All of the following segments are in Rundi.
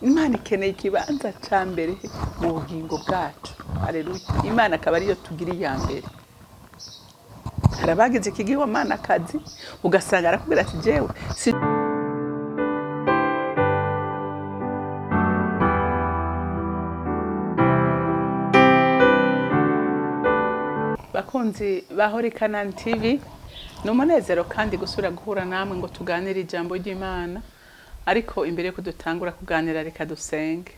Imana ikeneye ikibanza cya mbere mu bugingo bwacu. Haleluya! Imana akaba ariyo tugira iya mbere. Hari abagize ikigirwamanakazi, ugasanga arakubwira ati jewe si Bakunzi ba Holy Canaan TV, ni umunezero kandi gusubira guhura namwe ngo tuganire ijambo ry'Imana. Ariko imbere yuko dutangura kuganira, reka dusenge.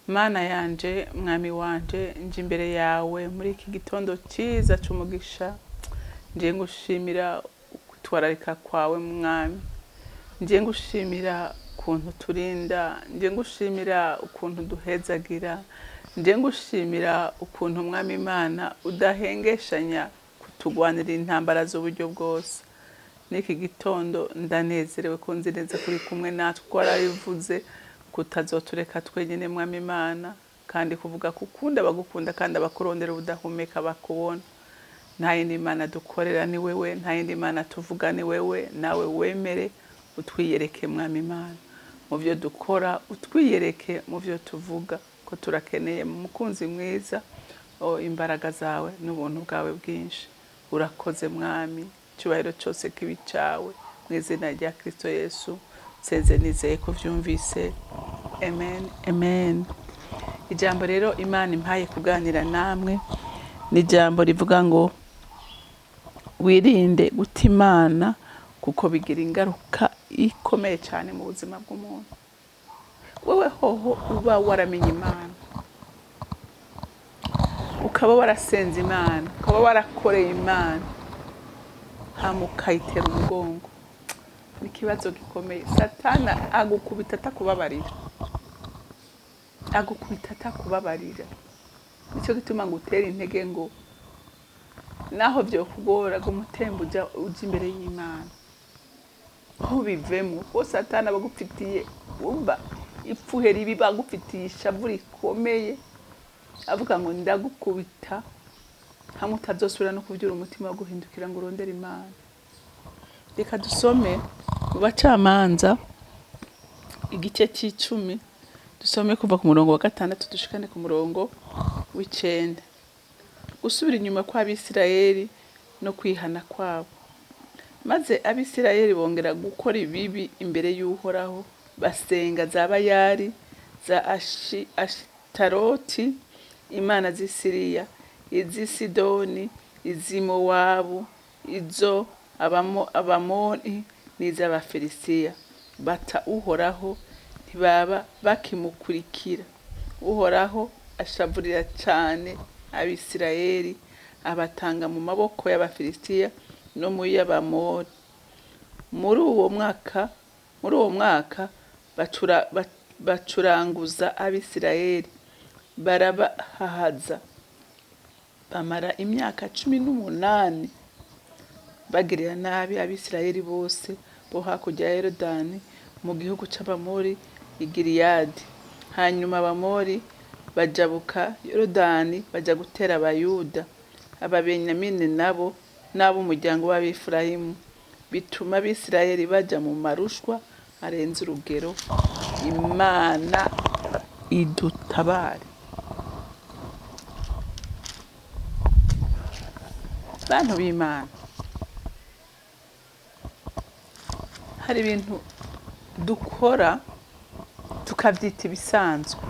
Mana yanje, Mwami wanje, nje imbere yawe muri iki gitondo cyiza c'umugisha. Nje ngushimira kwitwararika kwawe, Mwami. Nje ngushimira ukuntu turinda, nje ngushimira ukuntu duhezagira, nje ngushimira ukuntu, Mwami Imana, udahengeshanya kutugwanira intambara z'uburyo bwose. N'iki gitondo ndanezerewe ko nzi neza kuri kumwe natwe, ko warabivuze kutazotureka twenyine, Mwami Imana, kandi kuvuga kukunda abagukunda kandi abakurondera ubudahumeka bakubona. Nta yindi Mana dukorera, ni wewe. Nta yindi Mana tuvuga, ni wewe. Nawe wemere utwiyereke, Mwami Imana, mu byo dukora, utwiyereke mu byo tuvuga, ko turakeneye, mukunzi mwiza, o imbaraga zawe n'ubuntu bwawe bwinshi. Urakoze, Mwami. Icyubahiro cyose kibi cyawe, mu izina rya Kristo Yesu nsenze nizeye ko vyumvise. Amen, amen. Ijambo rero Imana impaye kuganira namwe ni ijambo rivuga ngo wirinde guta Imana, kuko bigira ingaruka ikomeye cyane mu buzima bw'umuntu. Wewe hoho uba waramenye Imana, ukaba warasenze Imana, ukaba warakoreye Imana, hama ukayitera umugongo, ni ikibazo gikomeye. Satana agukubita atakubabarira, agukubita atakubabarira. Nicyo gituma ngo utere intege ngo naho byokugora ngo umutembo uja imbere y'Imana, ntubivemo, kuko Satana bagufitiye umva ipfuhe ribi, bagufitiye ishavu rikomeye, avuga ngo ndagukubita hamwe utazosubira no kubyura umutima wo guhindukira ngo urondere Imana. Reka dusome mu Bacamanza igice c'icumi, dusome kuva ku murongo wa 6 dushikane ku murongo w'9. Gusubira inyuma kw'Abisirayeli no kwihana kwabo. Maze Abisirayeli bongera gukora ibibi imbere y'Uhoraho, basenga za Bayali, za Ashitaroti, imana z'i Siriya, iz'i Sidoni, iz'i Mowabu, izo Abamoni n'iz'Abafilisitiya. Bata Uhoraho, ntibaba bakimukurikira. Uhoraho ashavurira cane Abisirayeli, abatanga mu maboko y'Abafilisitiya no mu y'Abamori. Muri uwo mwaka bacuranguza Abisirayeli, barabahahaza, bamara imyaka 18 bagirira nabi Abisirayeli bose bo hakurya ya Yorodani mu gihugu c'Abamori i Giliyadi. Hanyuma Abamori bajabuka Yorodani baja gutera Abayuda, Ababenyamini nabo n'ab'umuryango w'Abefurayimu, bituma Abisirayeli baja mu marushwa arenze urugero. Imana idutabare. Bantu b'Imana, hari ibintu dukora tukavyita ibisanzwe.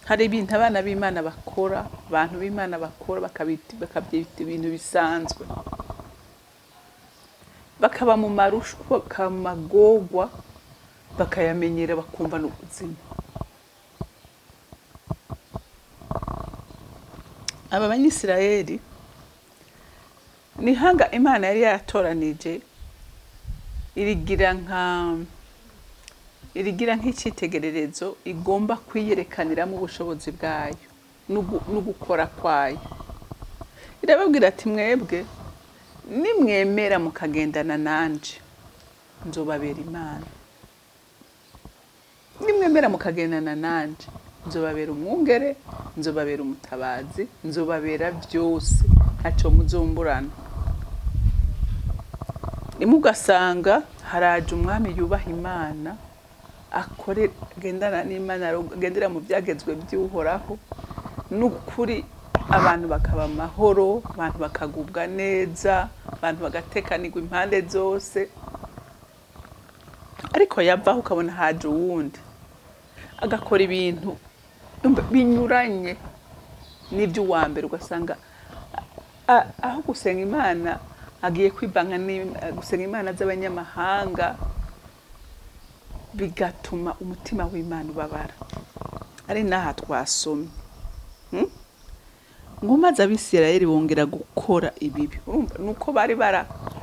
Hari ibintu abana b'Imana bakora, abantu b'Imana bakora, bakabyita ibintu bisanzwe, bakaba mu marushwa, bakaba mu magorwa, bakayamenyera, bakumva n'ubuzima. Aba Banyisirayeli ni ihanga Imana yari yaratoranije, irigira nk'icyitegererezo igomba kwiyerekaniramo ubushobozi bwayo no gukora kwayo. Irababwira ati: "Mwebwe nimwemera mukagendana nanje, nzobabera Imana. Nimwemera mukagendana nanje, nzobabera umwungere, nzobabera umutabazi, nzobabera byose, ntacyo muzomburana." Rimwe ugasanga haraje umwami yubaha Imana. Akore agendana n'Imana, agendera mu byagezwe by'Uhoraho n'ukuri, abantu bakaba amahoro, abantu bakagubwa neza, abantu bagatekanirwa impande zose. Ariko yavaho ukabona haje uwundi agakora ibintu binyuranye n'iby'uwa mbere, ugasanga aho gusenga Imana agiye kwivanga gusenga imana z'abanyamahanga, bigatuma umutima w'Imana ubabara. Ari n'aha twasomye, Ngo maze Abisirayeli bongera gukora ibibi. Urumva nuko bari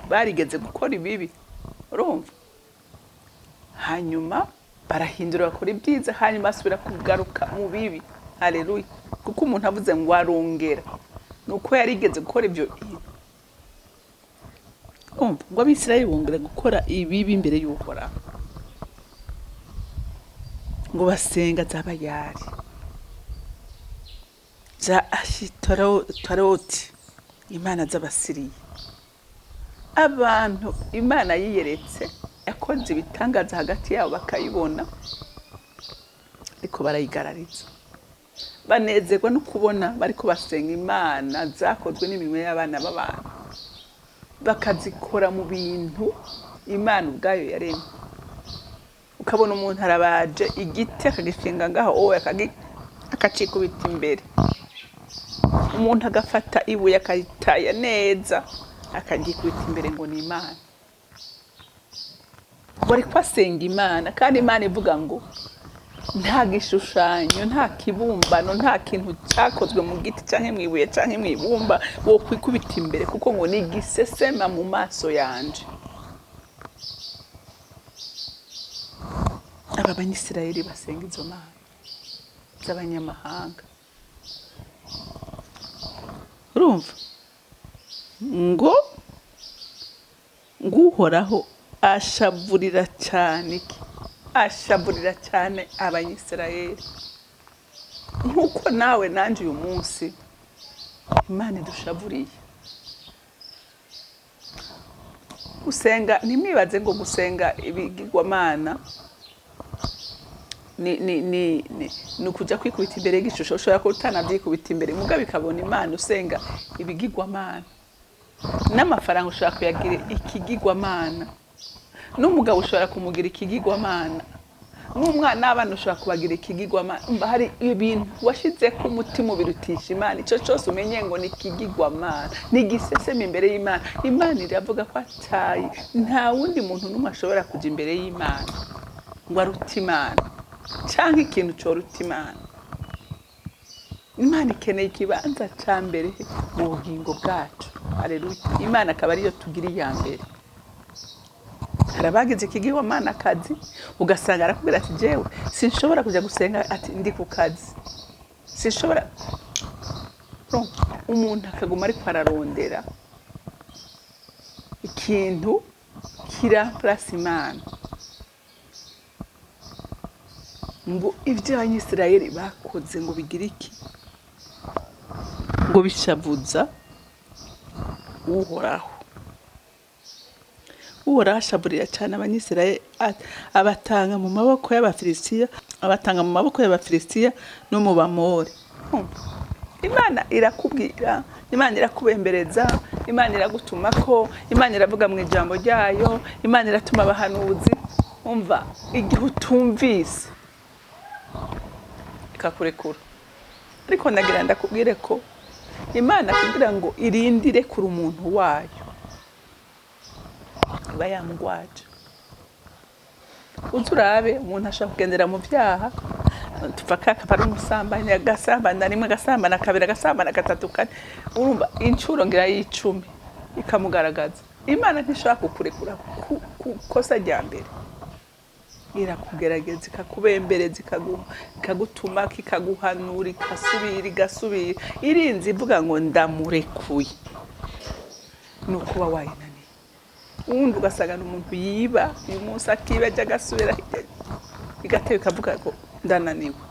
barigeze gukora ibibi, urumva, hanyuma barahindura bakora ibyiza, hanyuma basubira kugaruka mu bibi. Haleluya! Kuko umuntu avuze ngo arongera, nuko yarigeze gukora ibyo bintu. Urumva ngo Abisirayeli bongera gukora ibibi imbere y'Uhoraho, ngo basenga za Bayali, za Ashitaroti, imana z'Abasiriya. Abantu Imana yiyeretse, yakoze ibitangaza hagati yabo bakayibona, ariko barayigarariza, banezerwa no kubona bariko basenga imana zakozwe n'iminwe y'abana b'abantu, bakazikora mu bintu Imana ubwayo yaremye. Ukabona umuntu arabaje igiti akagishinga ngaho, wowe akacikubita imbere. Umuntu agafata ibuye akaritaya neza akaryikubita imbere ngo ni Imana, ngo ariko asenga Imana. Kandi Imana ivuga ngo nta gishushanyo, nta kibumbano, nta kintu cyakozwe mu giti cyangwa mu ibuye cyangwa mu ibumba wo kwikubita imbere, kuko ngo ni igisesema mu maso yanje. Aba Banyisirayeli basenga izo mana z'abanyamahanga. Urumva ngo Uhoraho ashavurira cyane iki? Ashavurira cyane Abanyisirayeli, nk'uko nawe nanjye uyu munsi Imana idushavuriye. Gusenga, ntimwibaze ngo gusenga ibigirwamana ni ukujya kwikubita imbere y'igishusho. Ushobora kuba utanabyikubita imbere, mugabo ikabona Imana usenga ibigirwamana. N'amafaranga ushobora kuyagira ikigirwamana, n'umugabo ushobora kumugira ikigirwamana, n'umwana n'abana ushobora kubagira ikigirwamana. Umva, hari ibintu washyize ku mutima ubirutisha Imana, icyo cyose umenye ngo ni ikigirwamana, ni igiseseme imbere y'Imana. Imana iravuga ko atayi nta wundi muntu n'umwe ashobora kujya imbere y'Imana ngo arute Imana, cyangwa ikintu cyoruta Imana. Imana ikeneye ikibanza cya mbere mu bugingo bwacu. Haleluya! Imana akaba ariyo tugira iya mbere. Hari abagize ikigirwamana akazi, ugasanga arakubwira ati jewe sinshobora kujya gusenga, ati ndi ku kazi, sinshobora. No, umuntu akaguma ariko ararondera ikintu kiramplasa Imana. Ngo ibyo Abanyisirayeli bakoze ngo bigire iki? Ngo bishavuza Uhoraho. Uhoraho ashaburira cyane Abanyisirayeli, abatanga mu maboko y'Abafilisitiya, abatanga mu maboko y'Abafilisitiya no mu Bamori. Imana irakubwira, Imana irakubembereza, Imana iragutuma ko, Imana iravuga mu ijambo ryayo, Imana iratuma abahanuzi. Umva, igihe utumvise ikakurekura. Ariko nagira ndakubwire ko Imana kugira ngo irindire kure umuntu wayo iba yamugwaje. Uzi urabe umuntu ashobora kugendera mu byaha, tuva kakaba ari umusambanyi, agasambana rimwe, agasambana kabiri, agasambana gatatu, kane, urumva inshuro ngira y'icumi ikamugaragaza. Imana ntishobora kukurekura ku kosa rya mbere, irakugerageza, ikakubembereza, ikagutuma, ikaguhanura, igasubira, igasubira, irinze ivuga ngo ndamurekuye, ni ukuba wayinaniye. Ubundi ugasanga ni umuntu yiba uyu munsi, akiba ajya agasubira, igateba ikavuga ngo ndananiwe.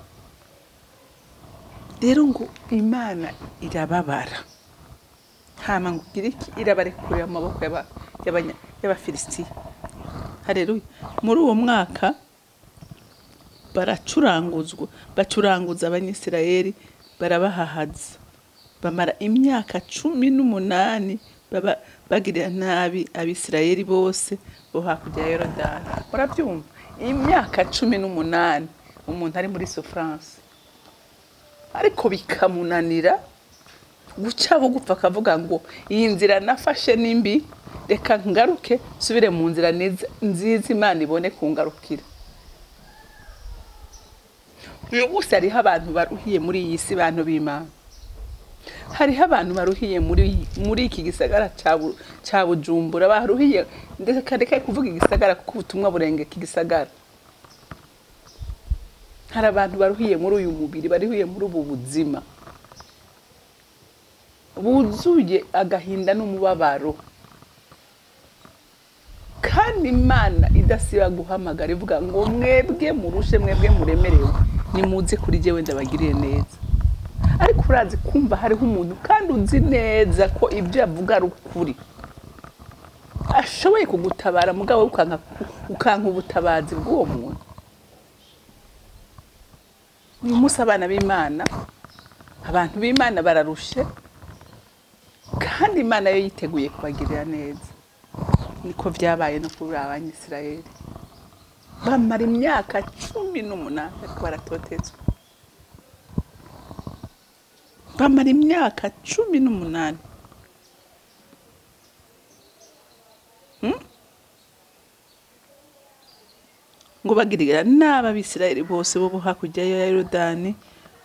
Rero ngo Imana irababara, hama ngo ugire iki? Irabarekurira mu maboko y'Abafilisitiya. Haleluya! Muri uwo mwaka Baracuranguzwa, bacuranguza Abanyisirayeli, barabahahaza, bamara imyaka 18 baba bagirira nabi Abisirayeli bose bo hakurya ya Yorodani. Murabyumva, imyaka 18 umuntu ari muri souffrance, ariko bikamunanira guca bugufi akavuga ngo: "Iyi nzira nafashe ni mbi, reka ngaruke nsubire mu nzira nziza, Imana ibone kungarukira." Uyu munsi hariho abantu baruhiye muri iyi si, bantu b'Imana. Hariho abantu baruhiye muri iki gisagara ca Bujumbura, baruhiye. Ndeka reka kuvuga igisagara, kuko ubutumwa burengeka igisagara. Hari abantu baruhiye muri uyu mubiri, baruhiye muri ubu buzima buzuye agahinda n'umubabaro, kandi Imana idasiba guhamagara ivuga ngo: "Mwebwe murushe, mwebwe muremerewe, nimuze kuri jyewe ndabagiriye neza." Ariko urazi kumva hariho umuntu, kandi uzi neza ko ibyo yavuga ari ukuri, ashoboye kugutabara, mugabo ukanka ubutabazi bw'uwo muntu. Uyu munsi abana b'Imana, abantu b'Imana bararushe, kandi Imana yo yiteguye kubagirira neza. Niko byabaye no kuri Abanyisirayeli, bamara imyaka 18 ariko baratotezwa, bamara imyaka 18. Ngo bagirira nabi Abisirayeli bose bo hakurya ya Yorodani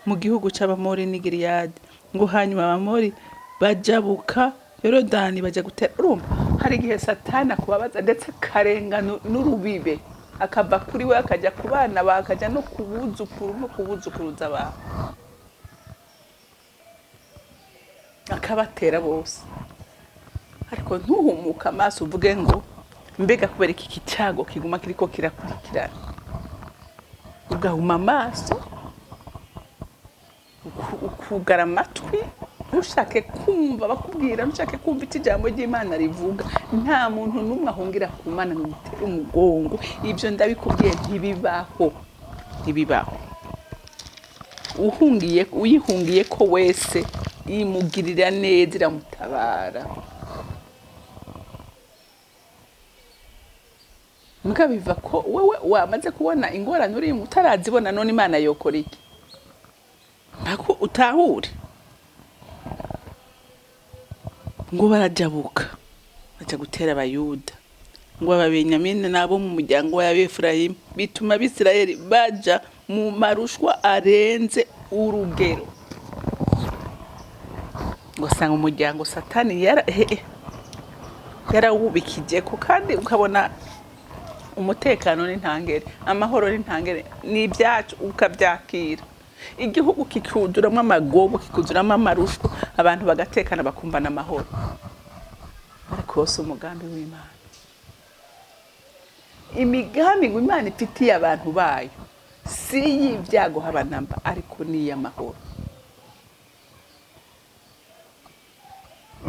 mu gihugu c'Abamori n'i Gileyadi. Ngo hanyuma Abamori bajabuka Yorodani baja gutera. Urumva, hari igihe Satani akubabaza, ndetse akarenga n'urubibe, akava kuri we akajya ku bana bawe, akajya no ku buzukuru no ku buzukuruza bawe, akabatera bose. Ariko ntuhumuke amaso uvuge ngo: "Mbega kubera iki cyago kiguma kiriko kirakurikirana?" Ugahuma amaso, ukugara amatwi, ntushake kumva bakubwira, ntushake kumva icyo ijambo ry'Imana rivuga. Nta muntu n'umwe ahungira ku Mana ngo imutere umugongo. Ibyo ndabikubwiye, ntibibaho, ntibibaho. Uhungiye, uyihungiye ko wese, imugirira neza, iramutabara. Mbwa biva ko wewe wamaze kubona ingorane urimo. Utarazibona, none Imana yokora iki? Mpaka utahure. Ngo barajabuka baja gutera Abayuda, ngo Ababenyamini nabo mu muryango w'Abefurayimu, bituma Abisirayeli baja mu marushwa arenze urugero. Ngo asanga umuryango Satani yarawubikije ko, kandi ukabona umutekano n'intangere, amahoro n'intangere ni ibyacu, ukabyakira, igihugu kikuzuramo amagogo, kikuzuramo amarushwa, abantu bagatekana, bakumva n'amahoro. Ariko wose umugambi w'Imana, imigambi ngo Imana ifitiye abantu bayo si iy'ibyago haba namba, ariko ni iy'amahoro.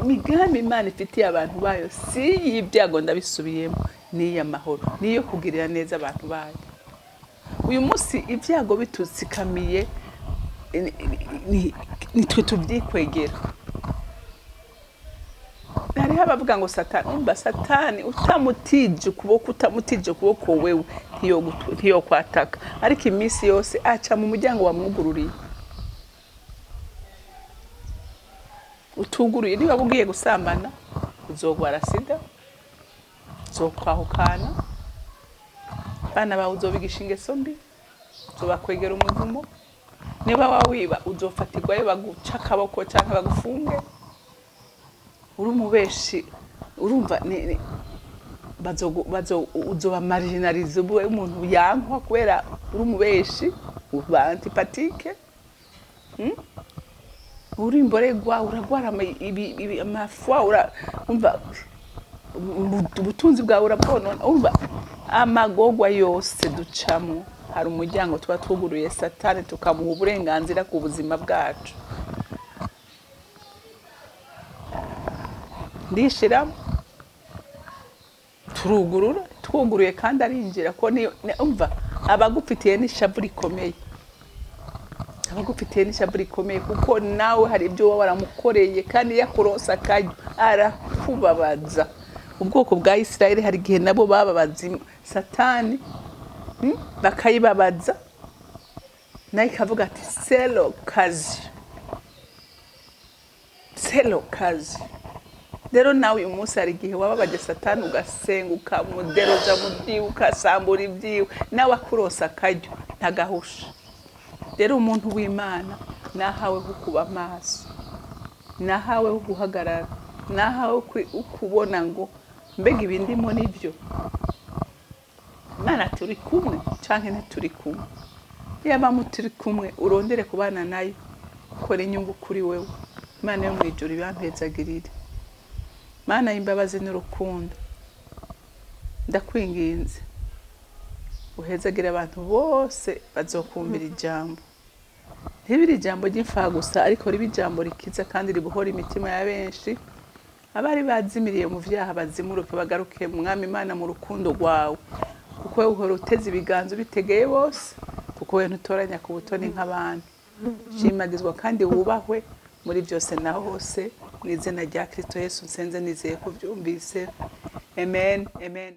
Imigambi Imana ifitiye abantu bayo si iy'ibyago, ndabisubiyemo, ni iy'amahoro, ni iyo kugirira neza abantu bayo. Uyu munsi ibyago bitutsikamiye, nitwe tubyikwegera. Hariho abavuga ngo Satani, umva, Satani utamutije ukuboko wewe ntiyokwataka, ariko iminsi yose aca mu muryango wamwugururiye. Utuguruye, niba ugiye gusambana, uzogwara sida, uzokwahukana, abana bawe uzobigisha ingeso mbi, uzobakwegera umuvumo. Niba wawiba, uzofatirwayo baguca akaboko cyangwa bagufunge. Uri umubeshi, urumva uzoba marginalize, ube umuntu yankwa kubera uri umubeshi, uba antipathique. Uri imboregwa, uragwara amafwa, umva, ubutunzi bwawe urabwonona. Urumva, amagogwa yose ducamo, hari umuryango tuba twuguruye Satani, tukamuha uburenganzira ku buzima bwacu. Ndishiramo, turugurura, twuguruye kandi arinjira ko umva. Abagufitiye n'ishavu rikomeye, abagufitiye n'ishavu rikomeye, kuko nawe hari ibyo uba waramukoreye, kandi iyo akuronsa akaryo arakubabaza. Ubwoko bwa Isirayeli hari igihe nabo bababaza Satani, bakayibabaza, nayo ikavuga ati selo kazi, selo kazi. Rero nawe uyu munsi hari igihe wababaje Satani, ugasenga, ukamuderoja mu byiwe, ukasambura ibyiwe, nawe akuronsa akaryo ntagahusha. Rero umuntu w'Imana nahawe ho kuba maso, nahawe ho guhagarara, nahawe kubona ngo mbega ibi ndimo nibyo, Imana turi kumwe canke ntituri kumwe. Yaba muturi kumwe, urondere kubana nayo, ukora inyungu kuri wewe. Imana yo mu ijuru ibampezagirire. Mana y'imbabazi n'urukundo, ndakwinginze uhezagire abantu bose bazokumvira ijambo. Ntibiri ijambo ry'imfaha gusa, ariko ribe ijambo rikiza kandi ribohora imitima ya benshi. Abari bazimiriye mu vyaha bazimuruke, bagaruke Mwami Imana mu rukundo rwawe, kuko wewe uhora uteze ibiganza ubitegeye bose, kuko wewe ntutoranya ku butoni nk'abantu. Shimagizwa kandi wubahwe muri byose na hose, mu izina rya Kristo Yesu nsenze nizeye ko byumvise. Amen, amen.